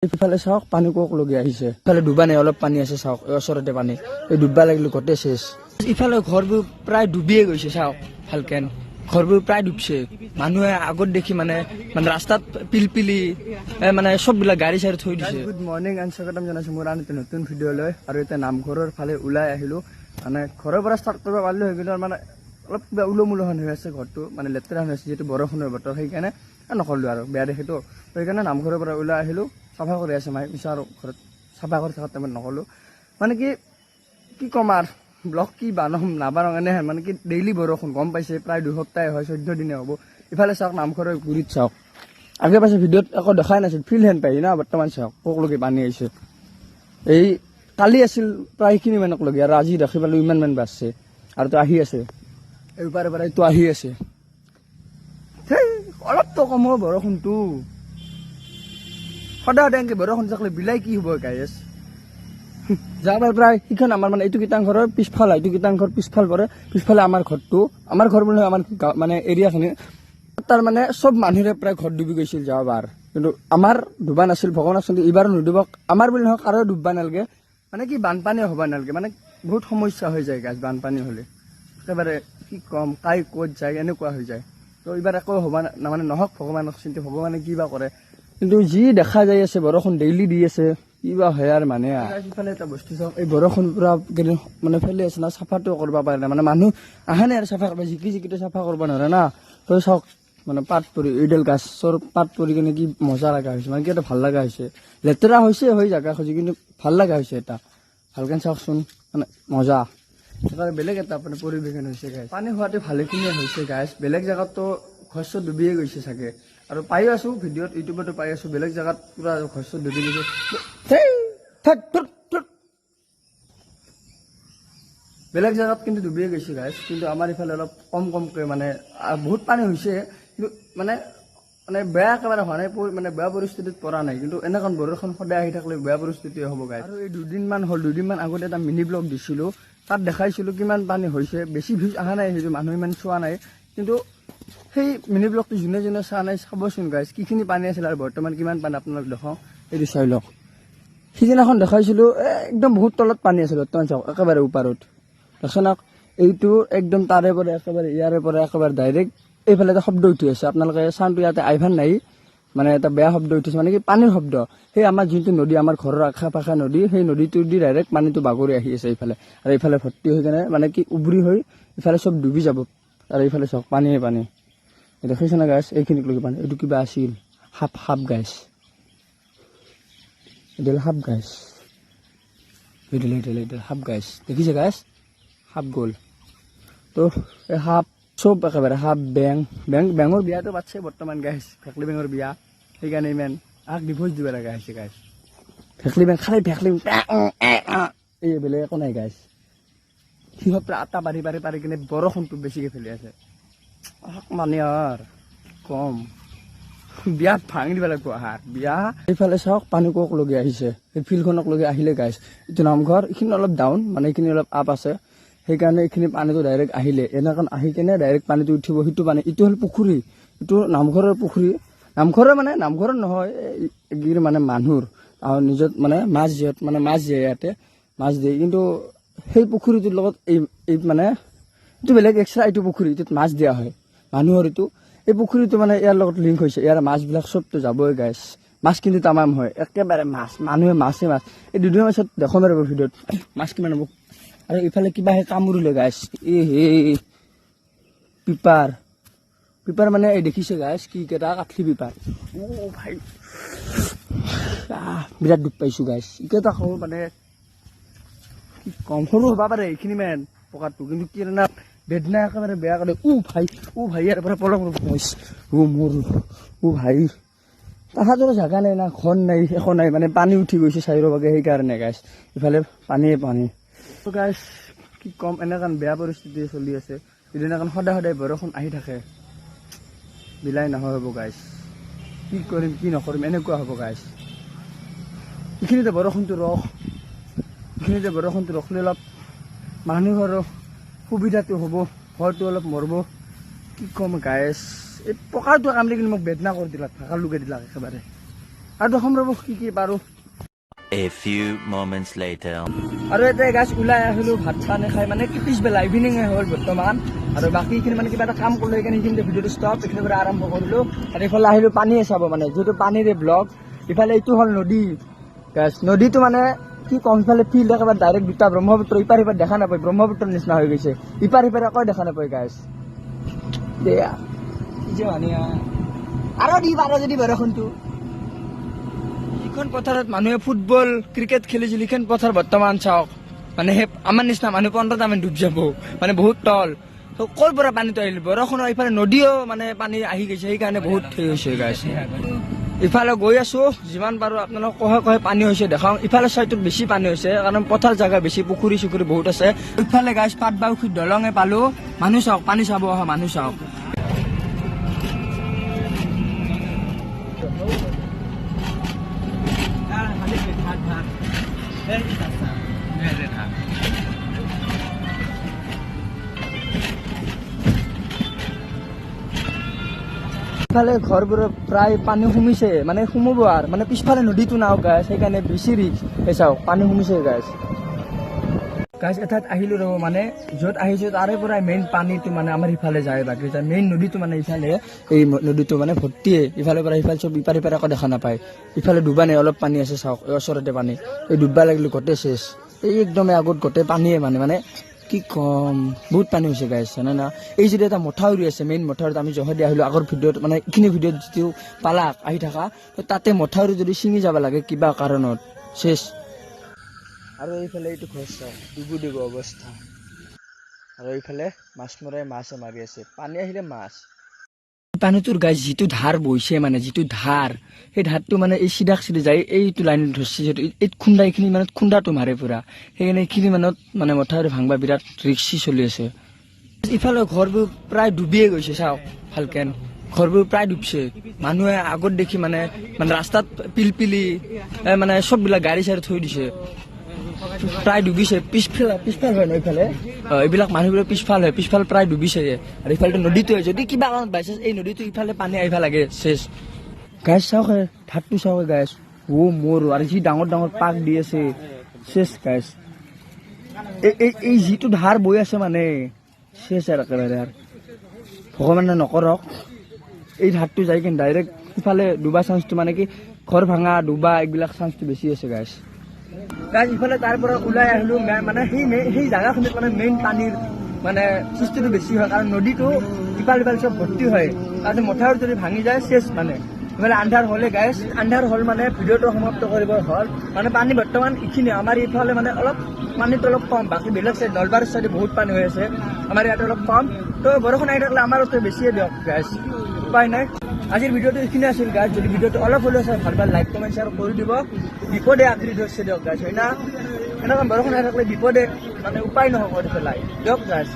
ইফালে চাওক, পানী কোক লগি আহিছে। ইফালে ডুবা নাই, অলপ পানী আছে। চাওক, এই ওচৰতে পানী। এই ডুববা লাগিলে গোটেই শেষ। ইফালে ঘৰবোৰ প্ৰায় ডুবিয়ে গৈছে। চাওক ভালকে, ঘৰবোৰ প্ৰায় ডুবছে। মানুহে আগত দেখি মানে মানে ৰাস্তাত পিলপিলি মানে চববিলাক গাড়ী চাড়ী থৈ দিছে। গুড মৰ্ণিং এণ্ড স্বাগতম জনাইছো মোৰ আন এটা নতুন ভিডিঅ' লৈ। আৰু এতিয়া নামঘৰৰ ফালে ওলাই আহিলো। মানে ঘৰৰ পৰা ষ্টাৰ্ট কৰিব পাৰিলো হয়, কিন্তু মানে অলপ কিবা ওলো-মোলোহেন হৈ আছে ঘৰটো, মানে লেতেৰা হৈ আছে, যিহেতু বৰষুণৰ বতৰ। সেইকাৰণে নকৰিলো আৰু, বেয়া দেখেতো। সেইকাৰণে নামঘৰৰ পৰা ওলাই আহিলো। চাফা কৰি আছে মায়ে পিছত, আৰু ঘৰত চাফা কৰি থকাত টাইমত নক'লো। মানে কি কি ক'ম আৰু, ব্লগ কি বানাম নাবানাম এনেহেন। মানে কি, ডেইলি বৰষুণ, গম পাইছে, প্ৰায় 2 সপ্তাহে হয়, 14 দিনে হ'ব। ইফালে চাওক, নামঘৰৰ গুৰিত চাওক। আগে পাছে ভিডিঅ'ত আকৌ দেখাই নাছিল, ফিল্ড হেন পাই না। বৰ্তমান চাওক, কোকলৈকে পানী আহিছে। এই কালি আছিল প্ৰায় সেইখিনি মানক লগে, আৰু আজি দেখি পালো ইমান মান বাঢ়ছে। আৰু তো আহি আছে, এই পাৰে পাৰে এইটো আহি আছে। সেই অলপতো কম হ'ব বৰষুণটো। সদায় সদায় এনেকে বৰষুণ থাকিলে বিলাই কি হ'ব গাইছ? যাবাৰ প্ৰায় সিখন আমাৰ মানে এইটো কীৰ্তনঘৰৰ পিছফাল, এইটো কীৰ্তনঘৰ পিছফাল পৰে। পিছফালে আমাৰ ঘৰটো, আমাৰ ঘৰ বুলি নহয়, আমাৰ মানে এৰিয়াখিনি। তাৰ মানে চব মানুহৰে প্ৰায় ঘৰ ডুবি গৈছিল যোৱাবাৰ, কিন্তু আমাৰ ডুবা নাছিল। ভগৱান আচলতে এইবাৰো নুডুবক। আমাৰ বুলি নহয়, কাৰো ডুববা নালাগে। মানে কি, বানপানী হ'ব নালাগে। মানে বহুত সমস্যা হৈ যায় গাছ বানপানী হ'লে। একেবাৰে কি ক'ম, কাই ক'ত যায় এনেকুৱা হৈ যায়। তো এইবাৰ একো হ'ব মানে নহওক, ভগৱানক চিন্তা, ভগৱানে কি বা কৰে। কিন্তু যি দেখা যাই আছে, বৰষুণ ডেইলি দি আছে, কিবা হয় আৰু। মানে ইফালে এটা বস্তু চাওক, এই বৰষুণ পুৰা কেইদিন মানে ফেলি আছে না, চাফাটো কৰিব পাৰে নাই। মানে মানুহ আহে নাই আৰু চাফা কৰিব, জিকি জিকিটো চাফা কৰিব নোৱাৰে না। তো চাওক, মানে পাত পৰি, এইডাল গাছৰ পাত পৰি কিনে কি মজা লগা হৈছে, মানে কি এটা ভাল লগা হৈছে। লেতেৰা হৈছে হৈ জাগা খুজি, কিন্তু ভাল লগা হৈছে এটা। ভালকে চাওকচোন, মানে মজা, একেবাৰে বেলেগ এটা মানে পৰিৱেশ হৈছে গাইছ। পানী হোৱাটো ভালেখিনিয়ে হৈছে গাইছ। বেলেগ জেগাততো ঘৰ চৰ ডুবিয়ে গৈছে চাগে, আৰু পায়ো আছো ভিডিঅ'ত, ইউটিউবতো পাই আছো, বেলেগ জেগাত পুৰা ঘৰ চৰ ডুবি গৈছে। হেই, থাক, ধুত, ধুত। বেলেগ জেগাত কিন্তু ডুবিয়ে গৈছে গাইছ, কিন্তু আমাৰ ইফালে অলপ কম কমকৈ মানে বহুত পানী হৈছে, কিন্তু মানে মানে বেয়া একেবাৰে হোৱা নাই, মানে বেয়া পৰিস্থিতিত পৰা নাই। কিন্তু এনেকুৱা বৰষুণ সদায় আহি থাকিলে বেয়া পৰিস্থিতি হ'ব গাইছ। আৰু এই দুদিনমান হ'ল, দুদিনমান আগতে এটা মিনি ব্লগ দিছিলোঁ, তাত দেখাইছিলোঁ কিমান পানী হৈছে। বেছি ভিউজ অহা নাই, সেইটো মানুহ ইমান চোৱা নাই। কিন্তু সেই মিনি ব্লগটো যোনে যোনে চোৱা নাই, চাবচোন গাইছ, কিখিনি পানী আছিল আৰু বৰ্তমান কিমান পানী আপোনালোক দেখাওঁ। এইটো চাই লওক। সিদিনাখন দেখাইছিলোঁ, একদম বহুত তলত পানী আছিল। বৰ্তমান চাওক, একেবাৰে ওপৰত দেখোন। এইটো একদম তাৰে পৰা একেবাৰে ইয়াৰে পৰা একেবাৰে ডাইৰেক্ট এইফালে এটা শব্দ উঠি আছে। আপোনালোকে চাউণ্ডটো ইয়াতে আইভান নাই, মানে এটা বেয়া শব্দ উঠিছে, মানে কি পানীৰ শব্দ। সেই আমাৰ যোনটো নদী, আমাৰ ঘৰৰ আশে পাশে নদী, সেই নদীটো দি ডাইৰেক্ট পানীটো বাগৰি আহি আছে এইফালে। আৰু এইফালে ভৰ্তি হৈ কেনে মানে কি উবৰি হৈ ইফালে চব ডুবি যাব। আৰু এইফালে চাওক, পানীয়ে পানী। দেখিছে না গাইছ, এইখিনিক লৈকে পানী। এইটো কিবা আছিল, সাপ, সাপ গাইছ। এইটো হ'ল সাপ গাইছ। এইটো হ'ল সাপ গাইছ। দেখিছে গাইছ, সাপ গ'ল। তো এই সাপ চব একেবাৰে সাপ, বেং, বেং, বেঙৰ বিয়াটো পাতছে বৰ্তমান গাইছ, ভেকলি বেঙৰ বিয়া। সেইকাৰণে ইমান আগ ডিভোৰ্চ দিব লগা হৈছে গাইছ। ভেকলি বেং খালি ভেকলি বেং, এই বেলেগ একো নাই গাইছ। সিহঁত পুৰা আটা পাৰি পাৰি পাৰি কিনে বৰষুণটো বেছিকৈ ফেলি আছে। মানে আৰু কম বিয়াত ভাঙি দিব লাগিব আহাৰ বিয়া। এইফালে চাওক, পানী কোক লগি আহিছে। এই ফিল্ডখনক লগি আহিলে গাইছ। এইটো নামঘৰ, এইখিনি অলপ ডাউন, মানে এইখিনি অলপ আপ আছে। সেইকাৰণে এইখিনি পানীটো ডাইৰেক্ট আহিলে, এনেখন আহি কিনে ডাইৰেক্ট পানীটো উঠিব। সেইটো পানী, এইটো হ'ল পুখুৰী, এইটো নামঘৰৰ পুখুৰী। নামঘৰৰ মানে নামঘৰৰ নহয়, এই মানে মানুহৰ আৰু নিজত মানে মাছ যিহত মানে মাছ দিয়ে, ইয়াতে মাছ দিয়ে। কিন্তু সেই পুখুৰীটোৰ লগত এই এই মানে এইটো বেলেগ এক্সট্ৰা। এইটো পুখুৰী, এইটোত মাছ দিয়া হয় মানুহৰ। এইটো এই পুখুৰীটো মানে ইয়াৰ লগত লিংক হৈছে। ইয়াৰ মাছবিলাক চবতো যাবই গাইছ। মাছ কিন্তু তামাম হয়, একেবাৰে মাছ, মানুহে মাছে মাছ। এই দুদিনৰ পিছত দেখোন আৰু ভিডিঅ'ত মাছ কিমান হ'ব। আৰু ইফালে কিবা সেই কামুৰিলে গাইছ। এ হে, পিপাৰ, পিপাৰ মানে এই দেখিছে গাইছ, কি কেইটা কাঠলি পিপাৰ। অ' ভাই, বিৰাট দুখ পাইছো গাইছ। এইকেইটা খাব মানে কি কম, সৰু হ'ব পাৰে এইখিনি মান পকাটো, কিন্তু কি জানা, বেদনা একেবাৰে বেয়া কৰে। উ ভাই, উ ভাই, ইয়াৰ পৰা পলং। ও মোৰ, ও ভাই, তাহাঁতৰো জাগা নাই না, ঘৰ নাই, একো নাই। মানে পানী উঠি গৈছে চাৰিওভাগে, সেইকাৰণে গাইছ ইফালে পানীয়ে পানী। গাইছ, কি ক'ম, এনেখন বেয়া পৰিস্থিতি চলি আছে। সিদিনাখন সদায় সদায় বৰষুণ আহি থাকে, বিলাই নহয় হ'ব গাইছ। কি কৰিম কি নকৰিম এনেকুৱা হ'ব গাইছ। এইখিনিতে বৰষুণটো ৰখ, এইখিনিতে বৰষুণটো ৰখলে অলপ মানুহৰো সুবিধাটো হ'ব, ঘৰটো অলপ মৰব। কি ক'ম গাইছ, এই পকাটো কামৰি কিন্তু মোক বেদনা কৰি দিলাক, ভাকাৰ লুকাই দিলাক একেবাৰে। আৰু দেখাম ৰ'ব কি কি পাৰোঁ। A few moments later. আৰু এতিয়া গাছ ওলাই আহিলো ভাত পানী খাই, মানে কি পিছবেলা ইভিনিং হ'ল বৰ্তমান। আৰু বাকীখিনি মানে কিবা এটা কাম কৰিলো, সেইকাৰণে সেইখিনিতে ভিডিঅ'টো ষ্টপ, এইখিনিৰ পৰা আৰম্ভ কৰিলো। আৰু এইফালে আহিলো পানীয়ে চাব, মানে যিহেতু পানীৰে ব্লগ। ইফালে এইটো হ'ল নদী গাছ, নদীটো মানে কি কম, ইফালে ফিল্ড একেবাৰে ডাইৰেক্ট দুটা ব্ৰহ্মপুত্ৰ, ইপাৰ সিপাৰ দেখা নাপায়, ব্ৰহ্মপুত্ৰৰ নিচিনা হৈ গৈছে, ইপাৰ সিপাৰ একো দেখা নাপায় গাছ। দেয়া কি যে মানে আৰু দি পাৰ যদি বৰষুণটো। যিখন পথাৰত মানুহে ফুটবল ক্ৰিকেট খেলিছিল, সেইখন পথাৰ বৰ্তমান চাওক, মানে সেই আমাৰ নিচিনা মানুহ 15টা মান ডুব যাব, মানে বহুত তল। তো ক'ৰ পৰা পানীটো আহিল? বৰষুণৰ ইফালে নদীও মানে পানী আহি গৈছে, সেইকাৰণে বহুত হেৰি হৈছে গাইছ। ইফালে গৈ আছো, যিমান পাৰো আপোনালোক কহে কহে পানী হৈছে দেখাওঁ। ইফালে চাইডটোত বেছি পানী হৈছে, কাৰণ পথাৰ জেগা বেছি, পুখুৰী চুখুৰী বহুত আছে। ইফালে গাইছ পাটবাউসী দলঙে পালো, মানুহ চাওক, পানী চাব অহা মানুহ চাওক। ইফালে ঘৰবোৰত প্ৰায় পানী সোমিছে, মানে সোমাব আৰু, মানে পিছফালে নদীটো নাও গাছ, সেইকাৰণে বেছি ৰিক্স। এই চাওক পানী সোমিছে গাছ। গাছ এঠাইত আহিলো ৰ'ব, মানে য'ত আহিছো তাৰে পৰাই মেইন পানীটো মানে আমাৰ ইফালে যায়, বাকী মেইন নদীটো মানে ইফালে, এই নদীটো মানে ভৰ্তিয়ে, ইফালৰ পৰা সিফালে চব ইপাৰ সিপাৰ একো দেখা নাপায়। ইফালে ডুবা নাই, অলপ পানী আছে চাওক, এই ওচৰতে পানী, এই ডুববা লাগিলে গোটেই চেচ, এই একদমেই আগত গোটেই পানীয়ে মানে, মানে কি কম বহুত পানী হৈছে গাইছ, জানে না। এই যদি এটা মথাউৰি আছে, মেইন মথাউৰিত আমি জহাদি আহিলো আগৰ ভিডিঅ'ত, মানে এইখিনি ভিডিঅ'ত যিটো পালাক আহি থকা, তো তাতে মথাউৰি যদি ছিঙি যাব লাগে কিবা কাৰণত চেচ। আৰু এইফালে এইটো ঘৰ চাওক, ডুবু ডুবু অৱস্থা। আৰু এইফালে মাছ মৰাই মাছে মাৰি আছে, পানী আহিলে মাছ। পানীটোৰ গাছ যিটো ধাৰ বৈছে, মানে যিটো ধাৰ, সেই ধাৰটো মানে এই চিধা চিধি যায়, এইটো লাইনত ধৰছে, যিহেতু এই খুন্দা এইখিনি মানে খুন্দাটো মাৰে পুৰা, সেইকাৰণে এইখিনি মানত মানে মথাউৰি ভাংবা বিৰাট ৰিক্সি চলি আছে। ইফালে ঘৰবোৰ প্ৰায় ডুবিয়ে গৈছে চাওক, ভালকে ঘৰবোৰ প্ৰায় ডুবছে। মানুহে আগত দেখি মানে, মানে ৰাস্তাত পিলপিলি, মানে চববিলাক গাড়ী চাড়ী থৈ দিছে, প্ৰায় ডুবিছে। পিছফাল, পিছফাল হয় ন ইফালে, এইবিলাক মানুহবিলাক পিছফাল হয়, পিছফাল প্ৰায় ডুবিছে। আৰু ইফালেতো নদীটোৱে যদি কিবা কাৰণত বাইচান্স এই নদীটো ইফালে পানী আহিব লাগে চেচ। গাছ চাওক, ধাৰটো চাওক গাছ, অ' মোৰ আৰু যি ডাঙৰ ডাঙৰ পাক দি আছে চেচ গাছ। এই এই এই যিটো ধাৰ বৈ আছে মানে চেচ আৰু একেবাৰে, আৰু ভগৱানে নকৰক এই ধাৰটো যাই কিনে ডাইৰেক্ট সিফালে ডুবা চান্সটো, মানে কি ঘৰ ভাঙা ডুবা এইবিলাক চান্সটো বেছি আছে গাছ। গাইজ ইফালে তাৰ পৰা ওলাই আহিলো, মানে সেই জাগাখিনিত মানে মেইন পানীৰ মানে সৃষ্টিটো বেছি হয়, কাৰণ নদীটো ইফাল সিফাল চব ভৰ্তি হয়, তাৰপিছত মথাউৰি যদি ভাঙি যায় চেচ। মানে ইফালে আন্ধাৰ হ'লে গাইজ, আন্ধাৰ হ'ল মানে ভিডিঅ'টো সমাপ্ত কৰিব হ'ল। মানে পানী বৰ্তমান এইখিনি আমাৰ ইফালে মানে অলপ পানীটো অলপ কম, বাকী বেলেগ চাইড নলবাৰীৰ চাইডে বহুত পানী হৈ আছে, আমাৰ ইয়াতে অলপ কম। তো বৰষুণ আহি থাকিলে আমাৰ ওচৰত বেছিয়ে দিয়ক গাইজ, উপায় নাই। আজিৰ ভিডিঅ'টো এইখিনি আছিল গাইজ, যদি ভিডিঅ'টো অলপ হ'লেও চাই ভাল পায় লাইক কমেণ্ট শ্বেয়াৰ কৰি দিব। বিপদে আঁতৰি ধৰিছে দিয়ক গাইজ, হয় না? এনেকুৱা বৰষুণ আহি থাকিলে বিপদে মানে উপায় নহ'ব পেলাই দিয়ক গাইজ।